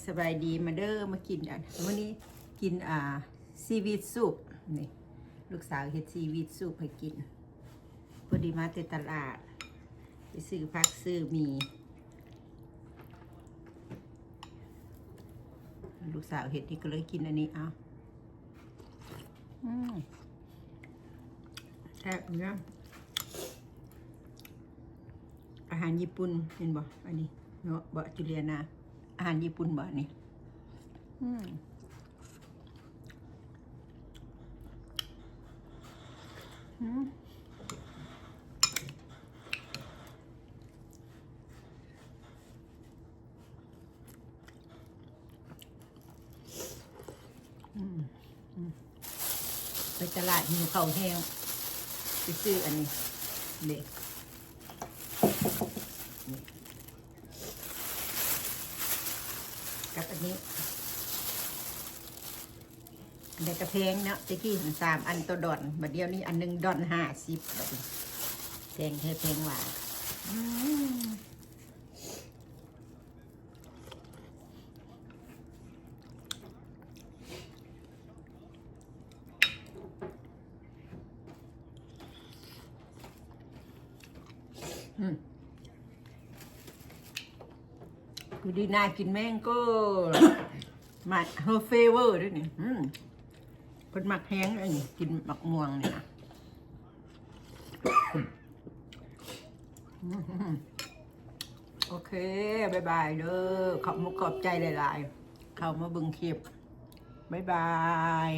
ສະບາຍດີ ມາເດີ ມາກິນ ອັນ ມື້ນີ້ກິນ ອ່າ ຊີວີດຊຸບ ນີ້ ລູກສາວເຮັດຊີວີດຊຸບໃຫ້ກິນ. ພໍດີມາແຕ່ຕະຫຼາດ ໄປຊື້ຜັກຊື້ໝີ່ ລູກສາວເຮັດນີ້ ກໍເລີຍກິນອັນນີ້ ເອົາ. ອືມ ແຊບຢູ່ນະ ອາຫານຍີ່ປຸ່ນແມ່ນບໍ່? ອັນນີ້ເນາະ ບໍ່ ຈູເລຍນາ ອາຫານຍີ່ປຸ່ນບໍ່ອັນນີ້? ອືມ ອືມ. ອືມ ອືມ ໄປຕະຫຼາດຫິວເຂົ້າແຮງ ໄປຊື້ອັນນີ້ເດ້ ນີ້ ກັບອັນນີ້ ແລ້ວກໍແພງເນາະ ແຕ່ກີ້ຫັ້ນສາມອັນຕໍ່ດອນ ບັດດຽວນີ້ອັນໜຶ່ງດອນຫ້າສິບ ບັດນີ້ແພງແທ້ແພງວ່າ ອືມ. ອືມ ຢູ່ດີໜ້າກິນແມງໂກ້ ມາ ເຮີເຟເວີເດ້ນີ້ ອືມ ເພິ່ນມັກແຮງເດ້ນີ້ ກິນໝາກມ່ວງນີ້ນະ ອືມ. ໂອເຄ ບາຍບາຍເດີ ຂອບມຸກຂອບໃຈຫຼາຍໆ ເຂົ້າມາເບິ່ງຄລິບ ບາຍບາຍ.